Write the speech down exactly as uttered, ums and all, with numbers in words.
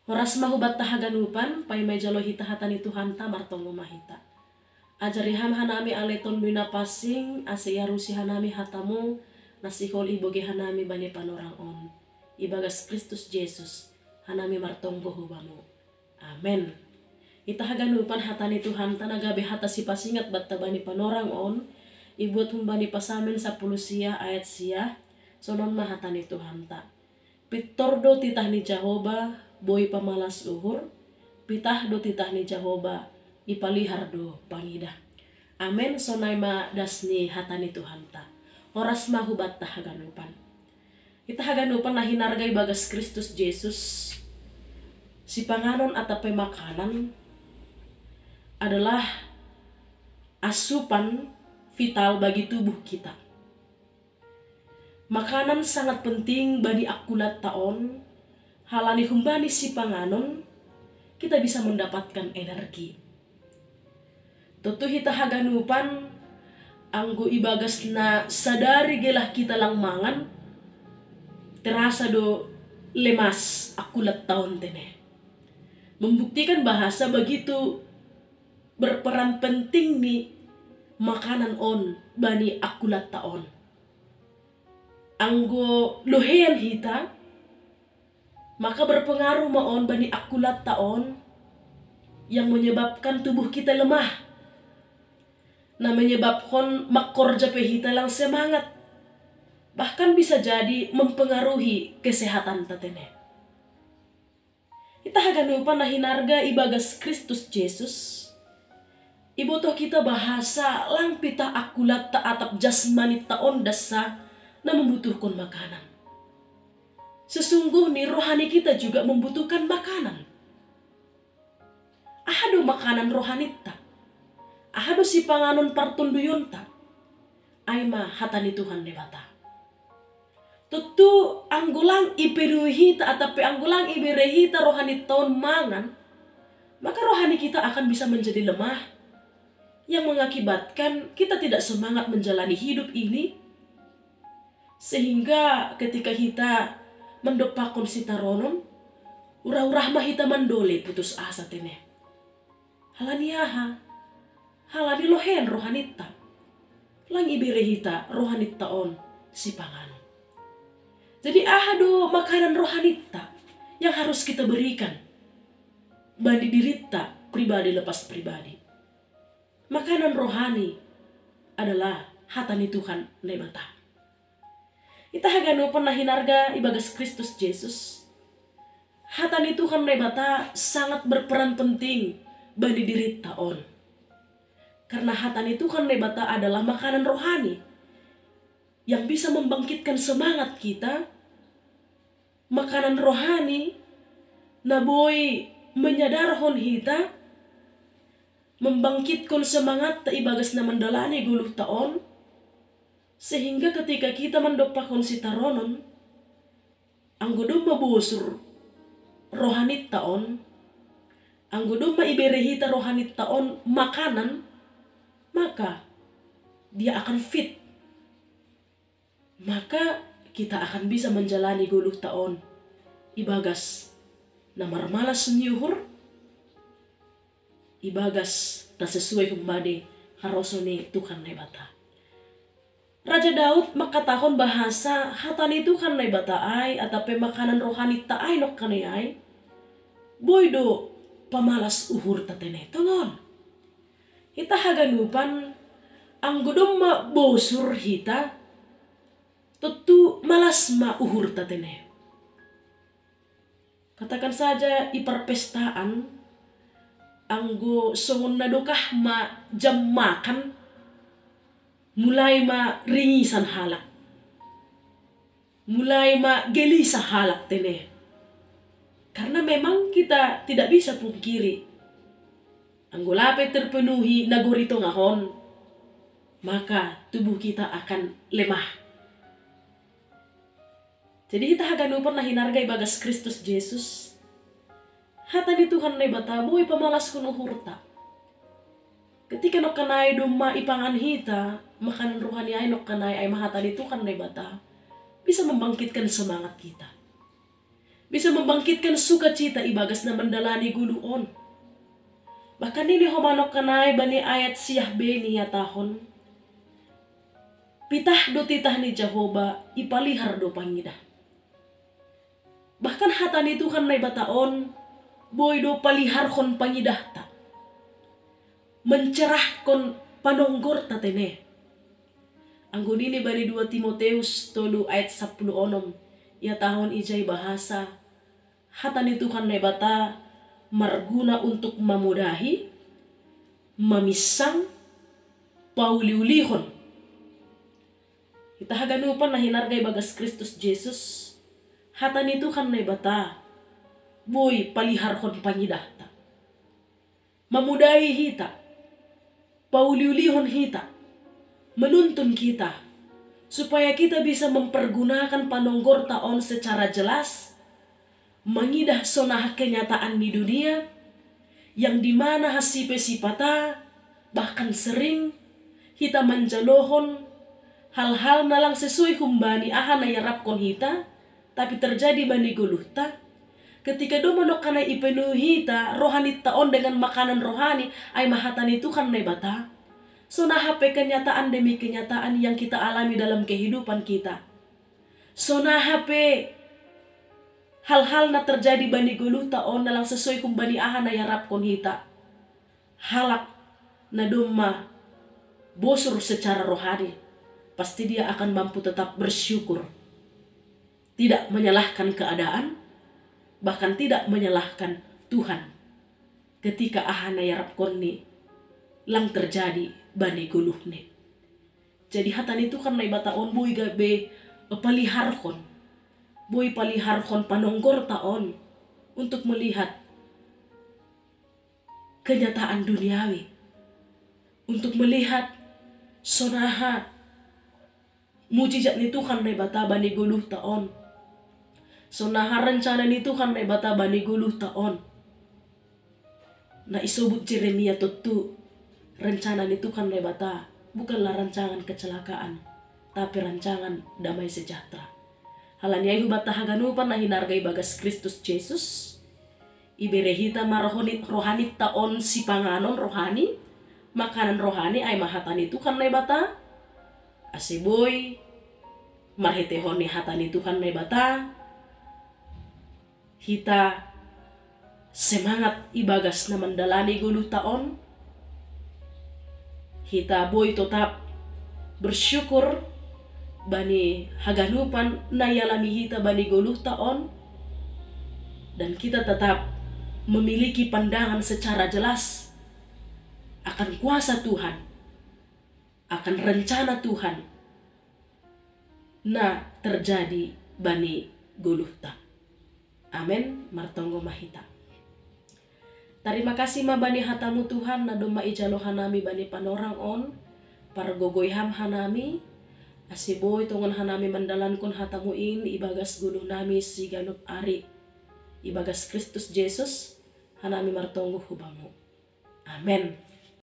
Horas ma hubatta haganupan, paima ijalo hita hata ni Tuhanta, martonggo ma hita. Ajari ham hanami ale tonduy na pansing, ase iarusi hanami hatamu, na sihol ibogei hanami bani panorang on. Ibagas Kristus Jesus, hanami martonggo hu bamu. Amen. Ita haganupan hata ni Tuhanta na gabe hata sipasingat batta bani panorang on, ibuat humbani Psalmen sapuluh sia ayat sia, sonon ma hata ni Tuhanta. Pintor do titah ni Jahowa, boi pamalas uhur, pitah do titah ni Jahowa, ipalihar do pangidah. Amen, sonai ma das ni hata ni Tuhanta. Horas ma hubatta haganupan. Ita haganupan na hinarga ibagas Kristus Jesus, sipanganon atap pe makanan adalah asupan vital bagi tubuh kita. Makanan sangat penting bani akulatta on, halani humbani sipanganon kita bisa mendapatkan energi. Tontu hita haganupan, anggo ibagas na sadari gelah kita lang mangan, terasa do lemas akulatta on tene. Membuktikan bahasa begitu berperan penting ni makanan on bani akulatta on. Anggo lohean hita, maka berpengaruh ma on bani akulatta on yang menyebabkan tubuh kita lemah. Na menyebabkan mangkorja pe hita lang semangat. Bahkan bisa jadi mempengaruhi kesehatanta tene. Ita haganupan na hinarga ibagas Kristus Jesus, ibotoh kita bahasa lang pitah akulatta atap jasmanitta on dasa na membutuhkan makanan. Sesungguhni rohani kita juga membutuhkan makanan. Aha do makanan rohanitta? Aha do sipanganon partonduyonta? Ai ma hata ni Tuhan Debata. Tontu anggo lang ipenuhi hita atap pe anggo lang ibere hita rohanitta on mangan, maka rohani kita akan bisa menjadi lemah, yang mengakibatkan kita tidak semangat menjalani hidup ini. Sehingga ketika hita mendopakkon sitaronon, urah-urah ma hita mandole putus asa tene. Halani aha? Halani lohean rohanitta. Lang ibere hita rohanitta on sipanganon. Jadi aha do makanan rohanitta yang harus kita berikan bani diritta pribadi lepas pribadi? Makanan rohani adalah hata ni Tuhan Naibata. Ita haganupan na hinarga ibagas Kristus Jesus, hata ni Tuhan Naibata sangat berperan penting bani diritta on. Karena hata ni Tuhan Naibata adalah makanan rohani yang bisa membangkitkan semangat kita, makanan rohani na boi menyadarhon hita, membangkitkon semangatta ibagas na mandalani goluhta on, sehingga ketika kita mandompakkon sitaronon, anggo domma bosur rohanitta on, anggo domma ibere hita rohanitta on makanan, maka dia akan fit. Maka kita akan bisa menjalani goluhta on ibagas na marmalas ni uhur, ibagas na sesuai humbani haroso ni Tuhan Naibata. Raja Daud mangkatahon bahasa hata ni Tuhan Naibata ai atap pe makanan rohanitta ai nongkanai ai, boi do pamalas uhurta tene. Tongon. Hita haganupan, anggo domma bosur hita, tontu malas ma uhurta tene. Katakan saja i parpestaan, anggo songon na dokah ma jam makan, mulai ma ringisan halak. Mulai ma gelisah halak tene. Karena memang kita tidak bisa pungkiri, anggo lape terpenuhi nagori tongah on, maka tubuh kita akan lemah. Jadi hita haganupan na hinarga ibagas Kristus Jesus, hata ni Tuhan Naibata boi pamalaskon uhurta. Ketika nongkanai domma ipangan hita makanan rohani ai, nongkanai ai ma hata ni Tuhan Naibata bisa membangkitkan semangat kita. Bisa membangkitkan sukacita ibagas na mandalani goluh on. Bahkan nini ho manokkanai bani ayat siah be ni yatahon, pitah do titah ni Jahowa, ipalihar do pangidah. Bahkan hata ni Tuhan Naibata on boi do paliharhon pangidahta, mencerahkon panonggorta tene. Anggo nini bani dua Timoteus tolu ayat sapuluh onom, yatahon ijai bahasa, hata ni Tuhan Naibata marguna untuk mamudahi, maminsang, pauliulihon. Hita haganupan na hinarga ibagas Kristus Jesus, hata ni Tuhan Naibata boi paliharhon pangidahta, mamudahi hita, pauliulihon hita, menuntun kita, supaya kita bisa mempergunakan panonggorta on secara jelas, mangidah sonaha kenyataan ni dunia, yang di mana hasipasipata, bahkan sering hita manjalohon hal-hal na lang sesuai humbani aha na iarapkon hita, tapi terjadi bani goluhta. Ketika domma nongkanai ipenuhi hita rohanitta on dengan makanan rohani, ai ma hata ni Tuhan Naibata, sonaha pe kenyataan demi kenyataan yang kita alami dalam kehidupan kita, sonaha pe hal-hal na terjadi bani goluhta on na lang sesuai humbani aha na iarapkon hita, halak na domma bosur secara rohani, pasti dia akan mampu tetap bersyukur, tidak menyalahkan keadaan, bahkan tidak menyalahkan Tuhan ketika aha na iarapkonni lang terjadi bani goluhni. Jadi hata ni Tuhan Naibata on boi gabe paliharhon, boi paliharhon panonggorta on untuk melihat kenyataan duniawi, untuk melihat sonaha mujizat ni Tuhan Naibata bani goluhta on, sonaha rencana ni Tuhan Naibata bani goluhta on. Na isobut Jeremia tontu, rencana ni Tuhan Naibata bukanlah rancangan kecelakaan, tapi rancangan damai sejahtera. Halani ai hubanta haganupan na hinarga ibagas Kristus Jesus, ibere hita ma rohani, rohanitta on sipanganon rohani, makanan rohani, ai ma hata ni Tuhan Naibata, ase boi marhitehon ni hata ni Tuhan Naibata hita semangat ibagas na mandalani goluhta on, hita boi totap bersyukur bani haganupan na ialami hita bani goluhta on, dan kita tetap memiliki pandangan secara jelas akan kuasa Tuhan, akan rencana Tuhan na terjadi bani goluhta. Amen. Martonggo ma hita. Tarima kasih ma bani hata-Mu Tuhan, na domma ijalo hanami bani panorang on, pargogoi Ham hanami, ase boi tongon hanami mandalankon hata-Mu in ibagas goluh nami siganup ari. Ibagas Kristus Jesus hanami martonggo hu Bamu. Amen.